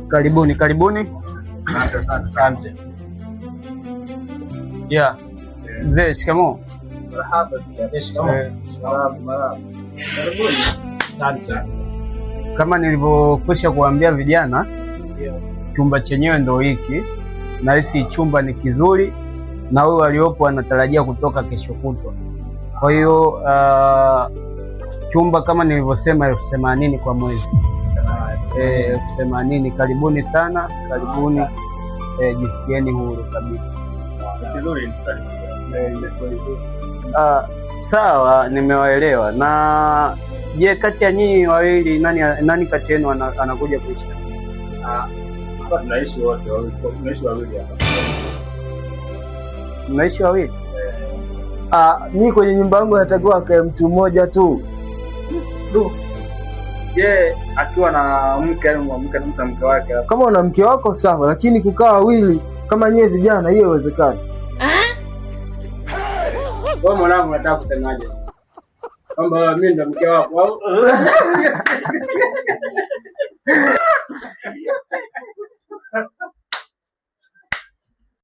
Karibuni, karibuni. Asante, asante, asante. Yeah. Mzee, shikamoo. Marhaba. Shikamoo. Eh. Marhaba, marhaba. Karibuni. Asante sana. Kama nilivyokwisha kuambia vijana, chumba chenyewe ndo hiki, na hisi chumba ni kizuri, na huyu waliopo wanatarajia kutoka kesho kutwa. Kwa hiyo chumba kama nilivyosema 80,000 kwa mwezi. 80,000. Karibuni sana, karibuni. Jisikieni huru kabisa. Vizuri. Sawa, nimewaelewa. Na je, kati ya nyinyi wawili nani kati yenu anakuja kuishi? Hapa tunaishi wote wawili, tunaishi wawili hapa. Mnaishi wawili? Mi kwenye nyumba yangu natakiwa akae mtu mmoja tu. Je, akiwa na mke au mke na mtu na mke wake hapa. Kama una mke wako sawa, lakini kukaa wawili kama nyewe vijana, hiyo haiwezekani. Wewe mwanangu, unataka kusemaje? Kwamba mimi ndo mke wako au?